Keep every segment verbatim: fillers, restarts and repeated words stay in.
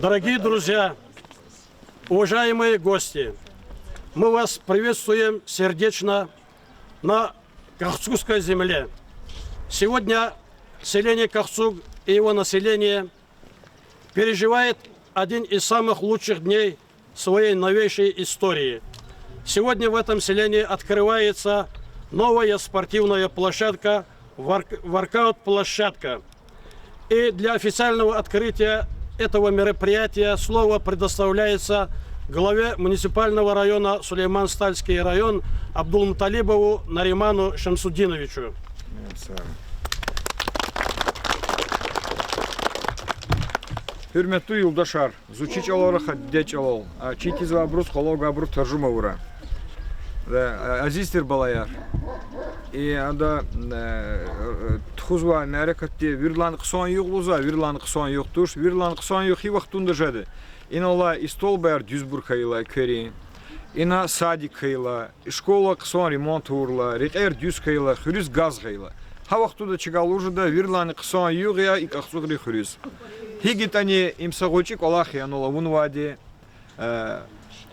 Дорогие друзья, уважаемые гости, мы вас приветствуем сердечно на Кахцугской земле. Сегодня селение Кахцуг и его население переживает один из самых лучших дней своей новейшей истории. Сегодня в этом селении открывается новая спортивная площадка, ворк-, воркаут-площадка. И для официального открытия этого мероприятия слово предоставляется главе муниципального района Сулейман-Стальский район Абдулмуталибову Нариману Шамсудиновичу. Гьуьрметлу юлдашар, зун чи чӀалал рахади, диде чӀалал, а чи тийизвайбуруз къвалав гвайбуруз таржума авурай. Азиз тир балаяр, и ада тухузвай мярекатди виридалайни хъсан югъ лугьузва, виридалайни хъсан югъ туш, виридалайни хъсан югъ гьи вахтунда жеда: иналай и столбаяр дуьзбур хьайила экверин, ина садик хьайила, и школа хъсан ремонт авурла, рекьер дуьз хьайила, хуьруьз газ гъайила. Гьа вахтунда чавай лугьуз жеда виридалайни хъсан югъ я и Кахцугрин хуьруьз. ГьикӀ ятӀани, им са гъвечӀи кӀвалах я анал авунвайди.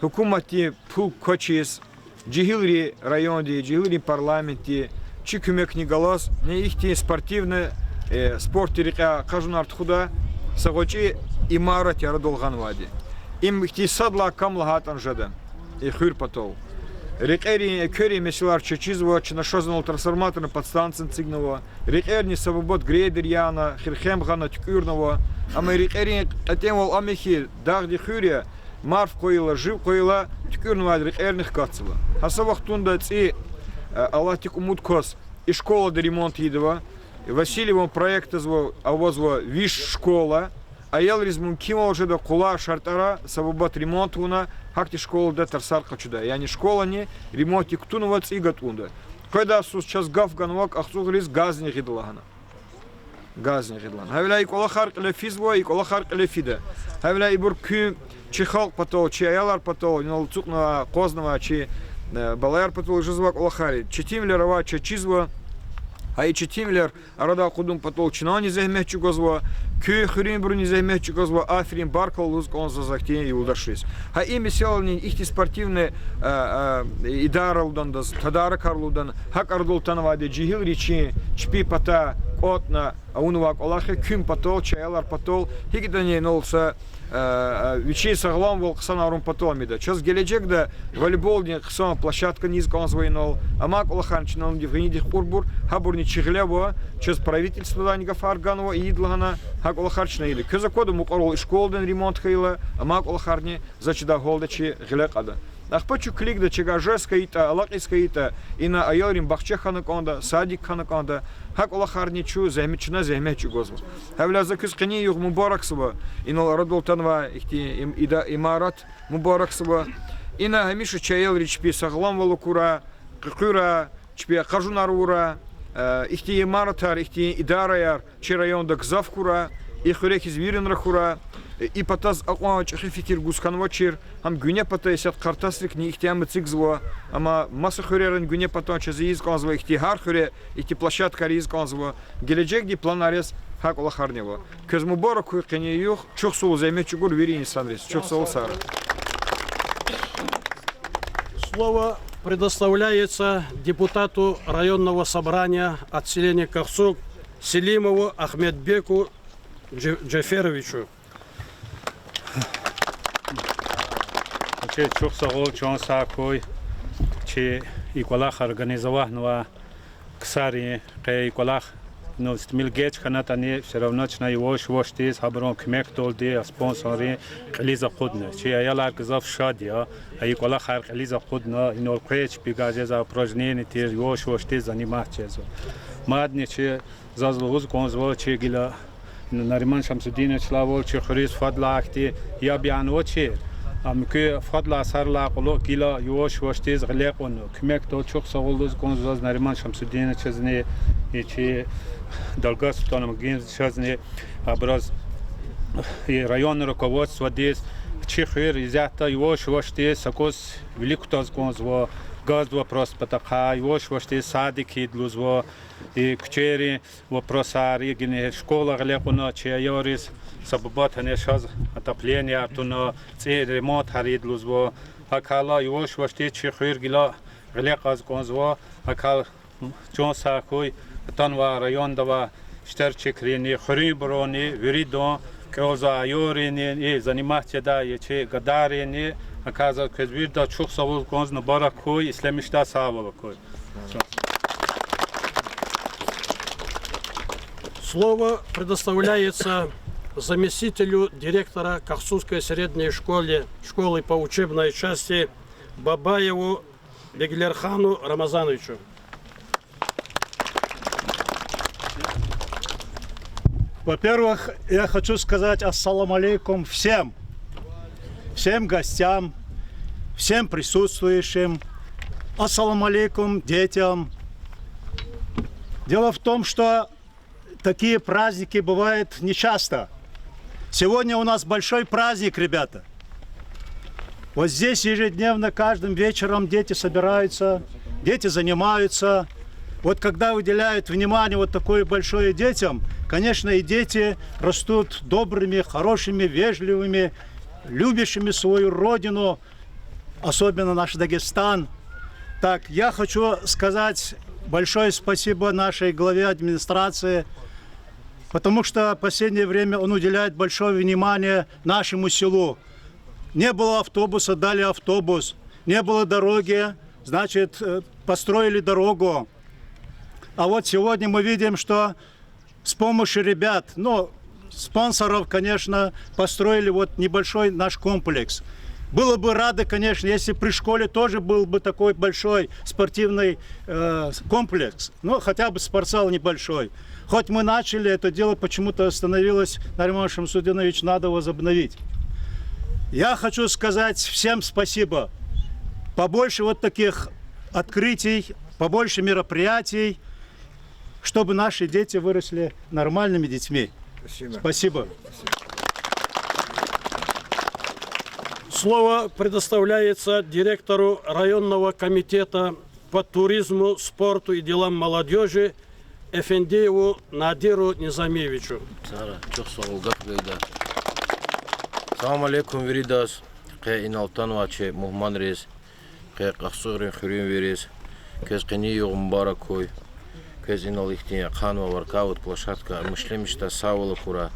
Гьукуматди пул квачиз, жегьилри районди, жегьилрин парламентди чи куьмекни галаз, ни ихьтин спортивный, спортдин рекьяй акъажунар тухуда, са гъвечӀи имарат я арадал гъанвайди. Им ихьтин сад лагьай кам лагьайтӀани жеда и хуьр патал. Рекьерин, экверин месэлаяр чечизва, чна шаз инал трансформаторный подстанцияни эцигнава, рекьерни са бубад грейдер яна, хирхем гъана, туькӀуьрнава. Амма рекьерин кьетӀенвал ам я хьи, дагъдин хуьр я, марф къвайила, жив къвайила, туькӀуьрнавайди рекьерни хкатзава. Гьа са вахтунда цӀи, Аллагьдик умуд кваз, и школада ремонт ийидава. Васильеван проектдизва, авазва виш школа. Аялриз мумкинвал жеда къулай шартӀара са бубад ремонт авуна, гьахьтин школада тарсар къачуда. Яни школани ремонтдик кутунва цӀи гатӀунда. Къведай йисуз чаз гаф ганва Кахцугриз газни гъида лагьана. Газни гъида лагьана. Гьавиляй и кӀвалахар кьиле физва, и кӀвалахар кьиле фида. Гьавиляй ибур куьн чи халкь патал, чи аялар патал, инал ацукьнавай, акъвазнавай чи балаяр патал жезвай кӀвалахар я. Четинвилер авай чаз чизва. Гьа и четинвилер арадай акъудун патал чнани зегьмет чӀугвазва, куь хуьруьнбуруни зегьмет чӀугвазва, аферин, баркалла лугьуз кӀанзава заз ахьтин юлдашриз. Гьа и месэлани ихьтин спортивный идаралудандаз тадаракар лугьудан, гьакӀ арадал атанвайди жегьилри чи чпин патай кӀватӀна авунвай кӀвалах я, куьн патал, чи аялар патал, гьикӀ ятӀани инал са вичин сагъламвал хъсанарун патал ам ийида. Чаз гележегда волейболдин хъсан площадкани ийиз кӀанзава инал, амай кӀвалахарни чна инал гъинидихъ кьурбур, гьабурни чи гъиле ава, чаз правительстводайни гафар ганва ийид лагьана, гьа кӀвалахар чна ийида. Квез аквада мукьварал и школадани ремонт хьайила, амай кӀвалахарни за чидай гьалда чи гъиле кьада. Ахпа чун килигда, чавай жез хьайитӀа, алакьиз хьайитӀа, ина аялрин бахча хьана кӀанда, садик хьана кӀанда, гьа кӀвалахарни чун зегьмет, чна зегьмет чӀугвазва. Гьавиляй за квез къенин югъ мубаракзава, инал арадал атанвай ихьтин им-, ида-, имарат мубаракзава. Ина гьамиша чи аялри чпи сагъламвал акурай, къекъуьрай, чпи акъажунар авурай, ихьтин имаратар, ихьтин идараяр чи районда гзаф хьурай, и хуьре хьиз виринра хьурай, и патаз акьван чӀехи фикир гуз хьанвачир, гьам Гуьне пата исятда Къартасрикни ихьтин ам эцигзава, амма маса хуьрерани Гуьне патан чаз ийиз кӀанзава, ихьтин гьар хуьре ихьтин площадкаяр ийиз кӀанзава, гележегдин планар яз гьа кӀвалахарни ава. Квез мубарак хьуй къенин югъ, чухсагъул зегьмет чӀугур вири инсанриз. Чухсагъул, сагърай. Слово предоставляется депутату районного собрания от селения Кахцуг Селимову Ахмедбеку Дже-, Джаферовичу. Чи чухсагъул, чан сагъ хьуй, чи и кӀвалах организоватнавай ксарин, къе и кӀвалах, ну, стимул геж хьанатӀани, всё равно чна яваш-явашдиз гьабурун куьмекдалди, а спонсоррин кьилиз акъудна. Чи аялар гзаф шад я, а и кӀвалахар кьилиз акъудна, инал къвез чпивай жезвай упражнение тир, яваш-явашдиз заниматься жезва. Мадни чи заз лугьуз кӀанзава, чи гила Нариман Шамсудиновичалайвал чи хуьруьз фадлай ахьтин яб янавачир, ам куь фадлай саралай кьулухъ гила яваш-явашдиз гъиле кьуна. Куьмекдал чухсагъул лугьуз кӀанзава заз Нариман Шамсудиновичазни, и чи Далгат Султан-Магомедовичазни, абуруз, и районный руководстводиз, чи хуьр исятда яваш-явашдиз са кӀус вилик кутаз кӀанзава, Газдин вопрос патахъай, ваш-вашди садик ийида лугьузва, и куьчейрин вопросар, и гьакӀни школа гъиле кьуна чи аялриз, са буба тани шаз отопление туна, цӀийи ремонтар ийида лугьузва. ГьакӀ хьайила ваш-вашди чи хуьр гила гъиле кьаз кӀанзава, гьакӀ хьайила чан сагъ хьуй, атанвай районда авай штиркчийрини, хуьруьнбурани, виридан, кӀелзавай аялрини, и заниматься жедай чи гадайрини, гьакӀ хьайила заз квез виридаз чухсагъул кӀанзава, мубарак хьуй, ишлемишда сагъвал хьуй. Слово предоставляется заместителю директора Кахсунской средней школы, школы по учебной части Бабаеву Беглерхану Рамазановичу. Во-первых, я хочу сказать ассаламу алейкум всем, всем гостям, всем присутствующим. Ассаламу алейкум детям. Дело в том, что такие праздники бывают нечасто. Сегодня у нас большой праздник, ребята. Вот здесь ежедневно, каждым вечером дети собираются, дети занимаются. Вот когда уделяют внимание вот такое большое детям, конечно, и дети растут добрыми, хорошими, вежливыми, любящими свою родину, особенно наш Дагестан. Так, я хочу сказать большое спасибо нашей главе администрации, потому что в последнее время он уделяет большое внимание нашему селу. Не было автобуса, дали автобус. Не было дороги, значит, э, построили дорогу. А вот сегодня мы видим, что с помощью ребят, ну, спонсоров, конечно, построили вот небольшой наш комплекс. Было бы рады, конечно, если при школе тоже был бы такой большой спортивный, э, комплекс. Ну, хотя бы спортзал небольшой. Хоть мы начали это дело, почему-то остановилось, Нариман Шамсудинович, надо возобновить. Я хочу сказать всем спасибо. Побольше вот таких открытий, побольше мероприятий, чтобы наши дети выросли нормальными детьми. Спасибо. Спасибо. Слово предоставляется директору районного комитета по туризму, спорту и делам молодёжи Эфендиеву Надиру Низамиевичу. Сара, чухсагъул гаф гайида. Салам алейкум виридаз, къе инал атанвай чи мугьманриз, къе КьатӀугърин хуьруьнвийриз, квез къенин югъ мубарак хьуй. Квез инал ихьтин ахъанвай воркаут площадка, ишлемишда сагъвал акурай.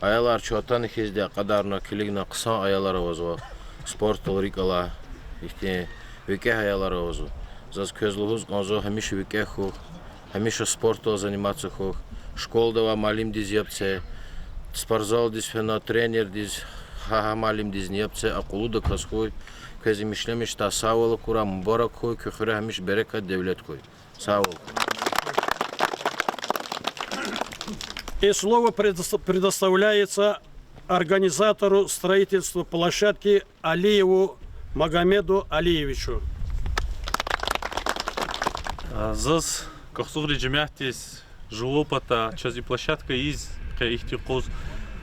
Аялар чун атана хьизди акьадарна, килигна, хъсан аялар авазва, спортдал рикӀ алай, ихьтин викӀегь аялар авазва. Заз квез лугьуз кӀанзава, гьамиша викӀегь хьухь, гьамиша спортдал заниматься хьухь, школада авай муаллимдиз яб це, спортзалдиз фена, тренердиз, гьа-гьа муаллимдизни яб це, акьуллудаказ хьуй. Квез им ишлемишда сагъвал акурай, мубарак хьуй, куь хуьре гьамиша берекат, девлет хьуй. Сагъвал. И слово предос-, предоставляется организатору строительства площадки Алиеву Магомеду Алиевичу. А, заз, КьатӀугърин жемятдиз, жуван патай, чаз и площадка ийиз, къе ихьтин къуз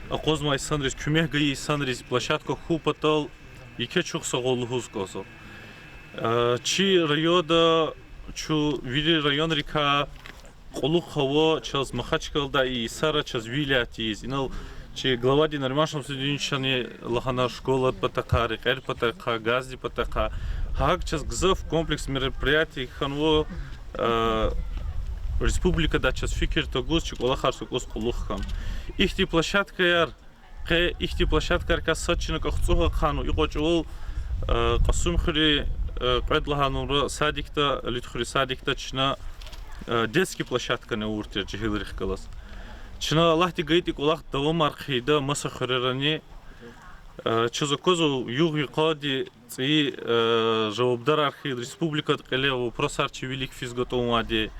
акъвазмай инсанриз, куьмек гайи инсанриз и площадка хьун патал еке чухсагъул лугьуз кӀанзава. А, чи районда, чун вири районрикай кьулухъ ава чаз Махачкъалада, и йисара чаз вилят ийиз. Инал чи главади Нариман Шамсудиновичани лагьана школад патахъай, рекьер патахъай, газдин патахъай. ГьакӀ чаз гзаф комплекс мероприятий хьанва, а, республикада чаз фикир тагуз, чи кӀвалахар са кӀус кьулухъ хьана. Ихьтин площадкаяр, къе ихьтин площадкайрикай сад чна КьатӀугъ хьанва, икьван чӀавал, а, Кьасумхуьруьн, а, кьвед лагьанвайбуру садикда, Алидхуьруьн садикда чна, а, детский площадкани авур тир жегьилрихъ галаз. Чна Аллагьди гайитӀа и кӀвалах давамар хъийида маса хуьрерани, а, чаз аквазва югъ-йикъанди цӀийи, э, жавабдарар хьайила, республикада кьиле вопросар чи вилик физ гатӀунвайди.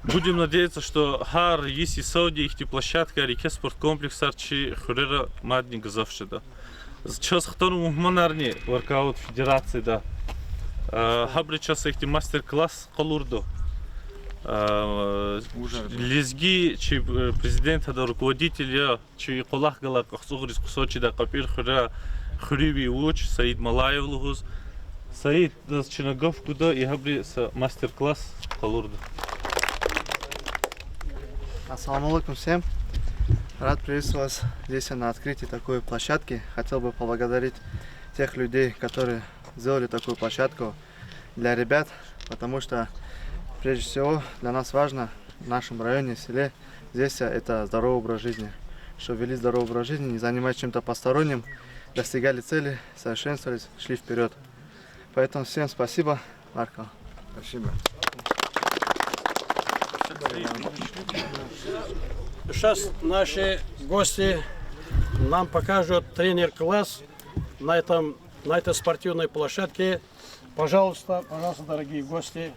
Будем надеяться, что гьар йис-йисалди ихьтин площадкаяр, еке спорткомплексар чи хуьрера мадни гзаф жеда. Чаз хтанвай мугьманарни воркаут федерацияда, э, гьабуру чаз ихьтин мастер-класс къалурда. Э, лезги чи, э, президент гьада руководитель я, чи кӀвалах галай КьатӀугъриз хъсан чидай КьепӀир хуьре, хуьруьнви вуч, Саид Малаев лугьуз. Саид, заз чна гаф гуда, и гьабуру са мастер-класс къалурда. Ассаламу алейкум всем. Рад приветствовать вас здесь на открытии такой площадки. Хотел бы поблагодарить тех людей, которые сделали такую площадку для ребят, потому что, прежде всего, для нас важно в нашем районе, селе, здесь, а, это здоровый образ жизни, чтобы вели здоровый образ жизни, не занимались чем-то посторонним, достигали цели, совершенствовались, шли вперёд. Поэтому всем спасибо, Марко. Спасибо. Сейчас наши гости нам покажут тренер-класс на этом, на этой спортивной площадке. Пожалуйста, пожалуйста, дорогие гости.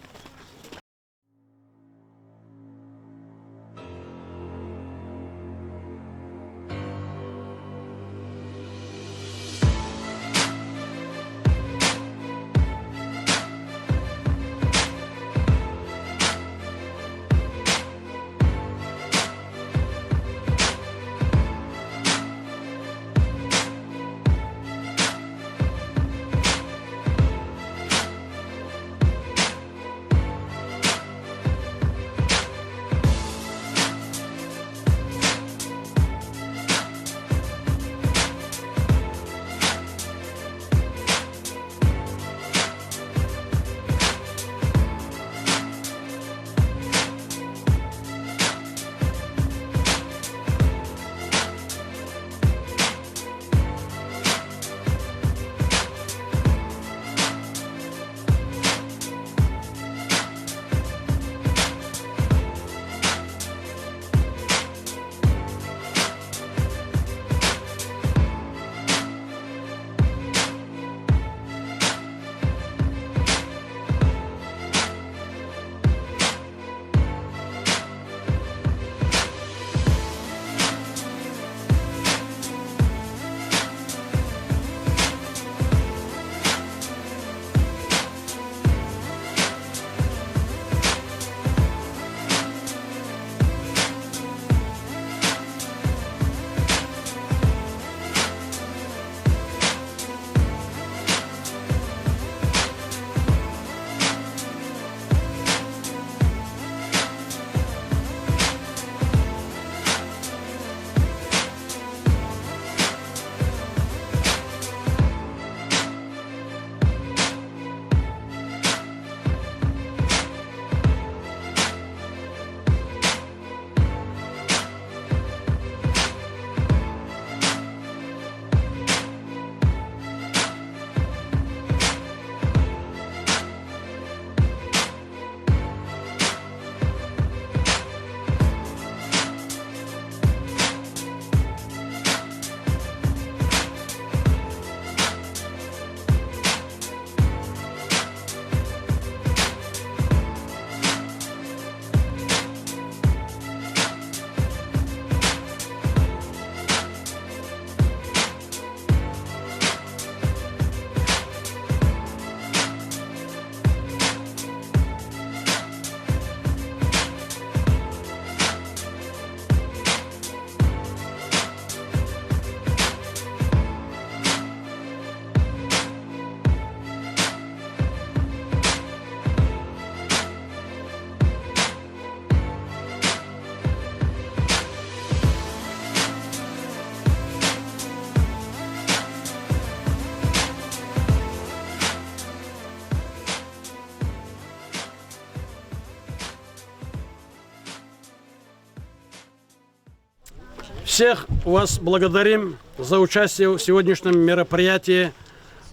Всех вас благодарим за участие в сегодняшнем мероприятии,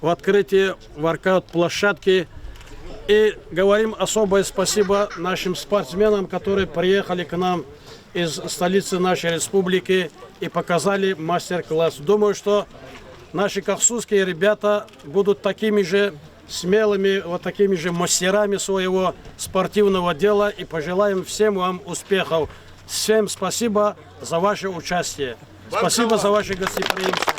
в открытии воркаут-площадки. И говорим особое спасибо нашим спортсменам, которые приехали к нам из столицы нашей республики и показали мастер-класс. Думаю, что наши кахсусские ребята будут такими же смелыми, вот такими же мастерами своего спортивного дела. И пожелаем всем вам успехов. Всем спасибо за ваше участие. Спасибо за ваше гостеприимство.